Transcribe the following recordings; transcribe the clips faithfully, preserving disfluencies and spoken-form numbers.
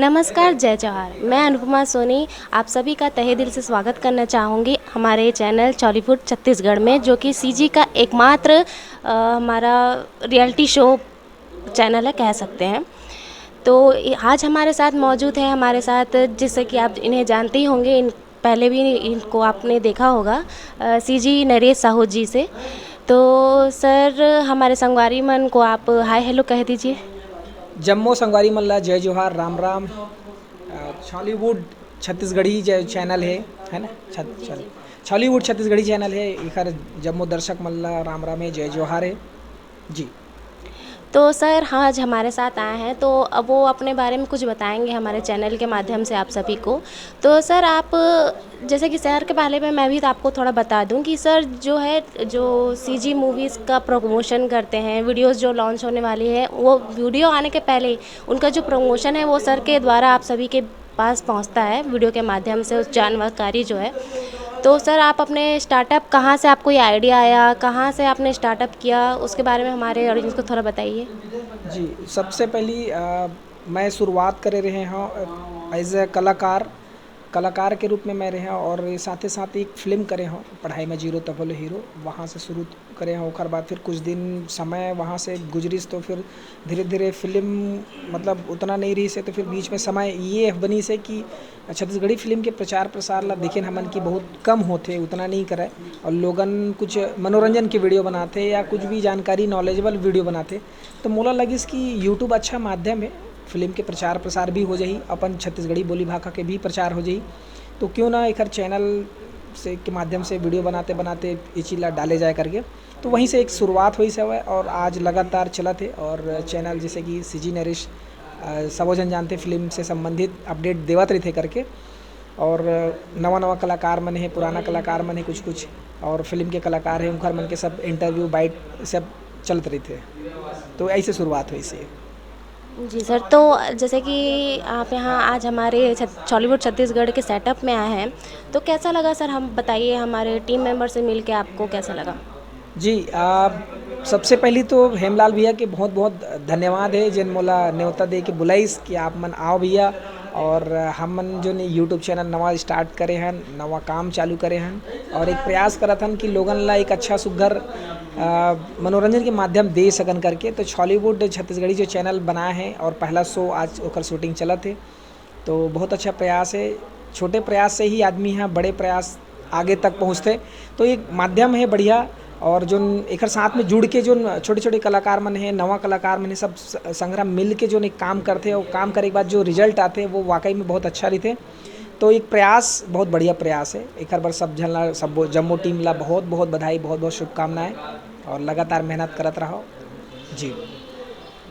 नमस्कार, जय जोहार। मैं अनुपमा सोनी आप सभी का तहे दिल से स्वागत करना चाहूँगी हमारे चैनल चॉलीवुड छत्तीसगढ़ में, जो कि सीजी का एकमात्र अ, हमारा रियलिटी शो चैनल है, कह सकते हैं। तो इ- आज हमारे साथ मौजूद है, हमारे साथ, जैसे कि आप इन्हें जानते ही होंगे, इन पहले भी इनको आपने देखा होगा, सीजी नरेश साहू जी से। तो सर, हमारे संगवारी मन को आप हाय हेलो कह दीजिए। जम्मो संगवारी मन ला जय जोहार, राम राम। अ, छॉलीवुड छत्तीसगढ़ी जे चैनल है, है ना? छत-, छॉली-, छॉलीवुड छत्तीसगढ़ी चैनल है, एखर जम्मो दर्शक मन ला राम राम है, जय जोहार है। जी। तो सर, हाँ, आज हमारे साथ आए हैं, तो अब वो अपने बारे में कुछ बताएंगे हमारे चैनल के माध्यम से आप सभी को। तो सर, आप, जैसे कि सर के बारे में मैं भी तो आपको थोड़ा बता दूं कि सर जो है, जो सीजी मूवीज़ का प्रमोशन करते हैं, वीडियोज़ जो लॉन्च होने वाली है, वो वीडियो आने के पहले ही उनका जो प्रमोशन है, वो सर के द्वारा आप सभी के पास पहुंचता है वीडियो के माध्यम से, उस जानकारी जो है। तो सर, आप अपने स्टार्टअप, कहाँ से आपको ये आइडिया आया, कहाँ से आपने स्टार्टअप किया, उसके बारे में हमारे ऑडियंस को थोड़ा बताइए। जी, सबसे पहली, अ, मैं शुरुआत करे रहे हूँ, अ, एज ए कलाकार, कलाकार के रूप में मैं रहे हूँ और साथे साथ एक फिल्म करे हूँ, पढ़ाई में जीरो तभो ले हीरो, वहाँ से शुरू करे हूँ। ओकर बाद फिर कुछ दिन समय वहाँ से गुजरिस, तो फिर धीरे धीरे फिल्म, मतलब, उतना नहीं रहिस हे, तो फिर बीच में समय ये बनिस हे कि छत्तीसगढ़ी फिल्म के प्रचार प्रसार ला देखेन हमन कि बहुत कम होथे, उतना नहीं करय, और लोगन कुछ मनोरंजन के वीडियो बनाथे या कुछ भी जानकारी, नॉलेजेबल वीडियो बनाथे। तो मोला लगिस कि YouTube अच्छा माध्यम है, फिल्म के प्रचार प्रसार भी हो जाही, अपन छत्तीसगढ़ी बोली भाखा के भी प्रचार हो जाही, तो क्यों ना एखर चैनल से, के माध्यम से वीडियो बनाते बनाते ये चीज ला डाले जाए करके। तो वहीं से एक शुरुआत होइस हवय और आज लगातार चलत हे। और चैनल, जैसे कि सीजी नरेश, अ, सबो झन जानथे, फिल्म से संबंधित अपडेट देवत रहिथे करके। और नवा नवा कलाकार मन हे, पुराना कलाकार मन हे कुछ कुछ, और फिल्म के कलाकार हे, उनकर मन के सब इंटरव्यू बाइट सब चलत रहिथे। तो ऐसे शुरुआत होइस हे। जी सर, तो जैसे कि आप यहाँ आज हमारे छत-, चॉलीवुड छत्तीसगढ़ के सेटअप में आए हैं, तो कैसा लगा सर? हम बताइए, हमारे टीम मेंबर से मिलके आपको कैसा लगा? जी, आ, सबसे पहली तो हेमलाल भैया के बहुत बहुत धन्यवाद है, जिन मोला न्योता दे के बुलाइस कि आप मन आओ भैया। और हम मन जो ने YouTube चैनल नवा स्टार्ट करे हन, नवा काम चालू करे हन, और एक प्रयास करत हन कि लोगन ला एक अच्छा सुघर, आ, मनोरंजन के माध्यम दे सकन करके। तो छॉलीवुड छत्तीसगढ़ी जो चैनल बनाए हैं और पहला शो आज ओकर शूटिंग चलत है, तो बहुत अच्छा प्रयास है। छोटे प्रयास से ही आदमी ह बड़े प्रयास आगे तक पहुँचथे। तो एक माध्यम है बढ़िया, और जोन एकर साथ में जुड़ के जोन छोटे-छोटे कलाकार मन हे, नवा कलाकार मन हे, सब स-, संघरा मिल के जोन एक काम करथे, और काम करे के बाद जो रिजल्ट आथे, वो वाकई में बहुत अच्छा रहिथे। तो एक प्रयास, बहुत बढ़िया प्रयास है। एकर बर सब झन ला, सब जम्मो टीम ला बहुत-बहुत बधाई, बहुत-बहुत शुभकामनाएं, और लगातार मेहनत करत रहो। जी।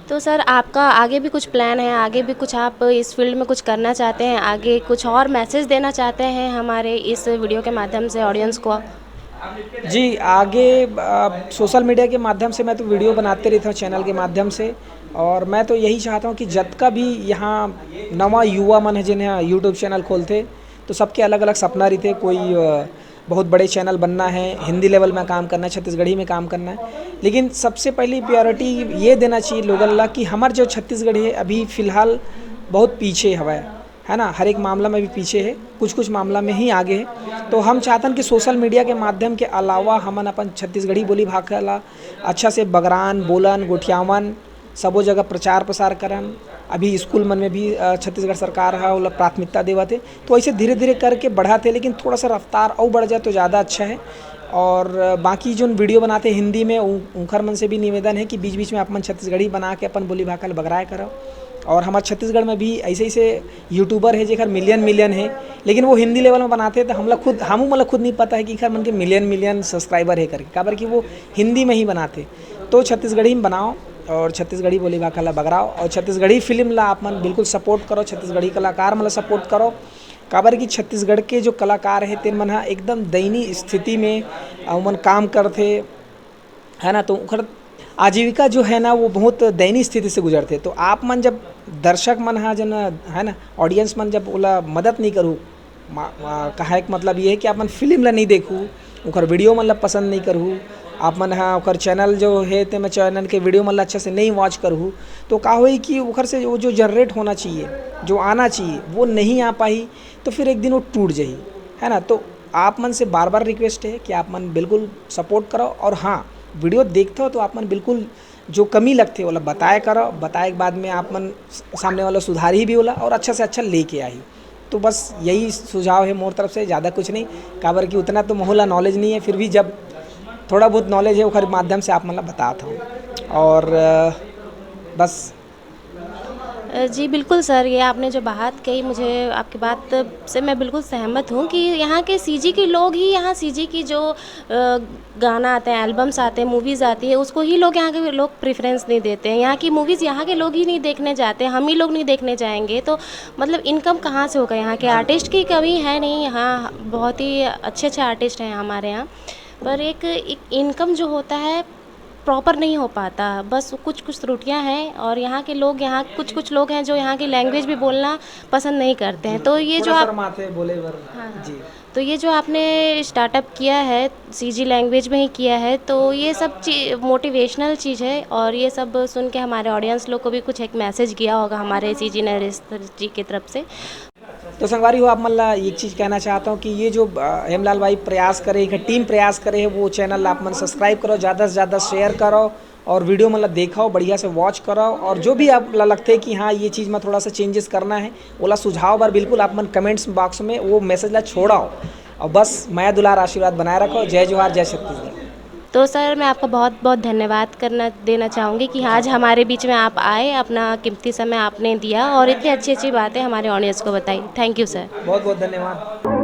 तो सर, आपका आगे भी कुछ प्लान है, आगे भी कुछ आप इस फील्ड में कुछ करना चाहते हैं, आगे कुछ और मैसेज देना चाहते हैं हमारे इस वीडियो के माध्यम से ऑडियंस को? जी, आगे, अ, सोशल मीडिया के माध्यम से मैं तो वीडियो बनाते रहता हूँ चैनल के माध्यम से, और मैं तो यही चाहता हूँ कि जतका भी यहाँ नवा युवा मन है, जिन ह YouTube चैनल खोलथे, तो सबके अलग-अलग सपना रहिथे। कोई, अ, बहुत बड़े चैनल बनना है, हिंदी लेवल में काम करना है, छत्तीसगढ़ी में काम करना है, लेकिन सबसे पहली प्रायोरिटी ये देना चाहिए लोगन ला कि हमर जो छत्तीसगढ़ी है, अभी फिलहाल बहुत पीछे हवय, है ना? हर एक मामला में भी पीछे है, कुछ कुछ मामला में ही आगे है। तो हम चाहतन कि सोशल मीडिया के माध्यम के अलावा हमन अपन छत्तीसगढ़ी बोली भाखा ला अच्छा से बगरान, बोलन, गोठियावन, सबो जगह प्रचार प्रसार करन। अभी स्कूल मन में भी, अ, छत्तीसगढ़ सरकार ह ओला प्राथमिकता देवत हे। तो ऐसे धीरे धीरे करके बढ़त हे, लेकिन थोड़ा सा रफ्तार अउ बढ़ जाए तो ज़्यादा अच्छा है। और, अ, बाकी जोन वीडियो बनाथे हिंदी में, उ-, उनकर मन से भी निवेदन है कि बीच बीच में आप मन छत्तीसगढ़ी बना के अपन बोली भाखा ल बगराए करव। और हमारे छत्तीसगढ़ में भी ऐसे ऐसे यूट्यूबर है जेकर मिलियन मिलियन है, लेकिन वो हिंदी लेवल में बनाथे, तो हमला खुद, हमू मन ला खुद नहीं पता है कि एकर मन के मिलियन मिलियन सब्सक्राइबर है करके, काबर कि वो हिंदी में ही बनाथे। तो छत्तीसगढ़ी में बनाओ और छत्तीसगढ़ी बोली भाखा ला बगराओ, और छत्तीसगढ़ी फिल्म ला आप मन बिल्कुल सपोर्ट करो, छत्तीसगढ़ी कलाकार मन ला सपोर्ट करो। काबर कि छत्तीसगढ़ के जो कलाकार है, तेन मन ह एकदम दयनीय स्थिति में, अ, उमन काम करथे, है ना? तो ओखर आजीविका जो है ना, वो बहुत दयनीय स्थिति से गुजरथे। तो आप मन जब, दर्शक मन ह जन, है ना, ऑडियंस मन जब ओला मदद नहीं करू, मा-, मा-, कहे के मतलब ये है कि आप मन फिल्म ला नहीं देखू, ओकर वीडियो मन ला पसंद नहीं करहू, आप मन ह ओकर चैनल जो हे, ते मैं चैनल के वीडियो मन ला अच्छा से नहीं वॉच करहू, तो का होई कि ओकर से वो जो जनरेट होना चाहिए, जो आना चाहिए, वो नहीं आ पाही, तो फिर एक दिन वो टूट जाही, है ना? तो आप मन से बार बार रिक्वेस्ट है कि आप मन बिल्कुल सपोर्ट करो, और हाँ, वीडियो देखते हो तो आप मन बिल्कुल जो कमी लगथे, ओला बताए करो। बताए के बाद में आप मन सामने वाला सुधारही भी ओला और अच्छा से अच्छा लेके आही। तो बस यही सुझाव है मोर तरफ से, ज़्यादा कुछ नहीं, काबर कि उतना तो मोला नॉलेज नहीं है, फिर भी जब थोड़ा बहुत नॉलेज है, ओकर माध्यम से आप मन ला बतात हूँ। और अ, बस। अ, जी बिल्कुल सर, ये आपने जो बात कही, मुझे आपकी बात से मैं बिल्कुल सहमत हूँ कि यहाँ के सीजी के लोग ही, यहाँ सीजी की जो अ, गाना आते हैं, एल्बम्स आते हैं, मूवीज़ आती है, उसको ही लोग, यहाँ के लोग प्रेफरेंस नहीं देते हैं। यहाँ की मूवीज़ यहाँ के लोग ही नहीं देखने जाते, हम ही लोग नहीं देखने जाएंगे, तो मतलब इनकम कहाँ से होगा? यहाँ के आर्टिस्ट की कमी है नहीं, यहाँ बहुत ही अच्छे अच्छे आर्टिस्ट हैं हमारे यहाँ, पर एक, एक इनकम जो होता है प्रॉपर नहीं हो पाता, बस कुछ कुछ त्रुटियां हैं। और यहाँ के लोग, यहाँ कुछ कुछ लोग हैं जो यहाँ की लैंग्वेज भी बोलना पसंद नहीं करते हैं। तो ये जो थोड़ा आप शर्माते हैं बोले बर। हाँ, हाँ। जी। तो ये जो आपने स्टार्टअप किया है, सीजी लैंग्वेज में ही किया है, तो ये सब चीज़ मोटिवेशनल चीज़ है, और ये सब सुन के हमारे ऑडियंस लोग को भी कुछ एक मैसेज गया होगा हमारे सीजी नरेश सर जी की तरफ से। तो संगवारी हो, आप मन ला एक चीज़ कहना चाहता हूँ कि ये जो अ, हेमलाल भाई प्रयास करे, एक टीम प्रयास करे है, वो चैनल आप मन सब्सक्राइब करो, ज़्यादा से ज़्यादा शेयर करो और वीडियो मन ला देखो, बढ़िया से वॉच करो। और जो भी आप ला लगते है कि हाँ, ये चीज़ में थोड़ा सा चेंजेस करना है, ओला सुझाव बर बिल्कुल आप मन कमेंट्स बॉक्स में वो मैसेज ला छोड़ो। और बस मया दुलार आशीर्वाद बनाए रखो। जय जोहार, जय छत्तीसगढ़। तो सर, मैं आपका बहुत बहुत धन्यवाद करना देना चाहूँगी कि आज हमारे बीच में आप आए, अपना कीमती समय आपने दिया और इतनी अच्छी अच्छी बातें हमारे ऑडियंस को बताई। Thank you sir. बहुत बहुत धन्यवाद।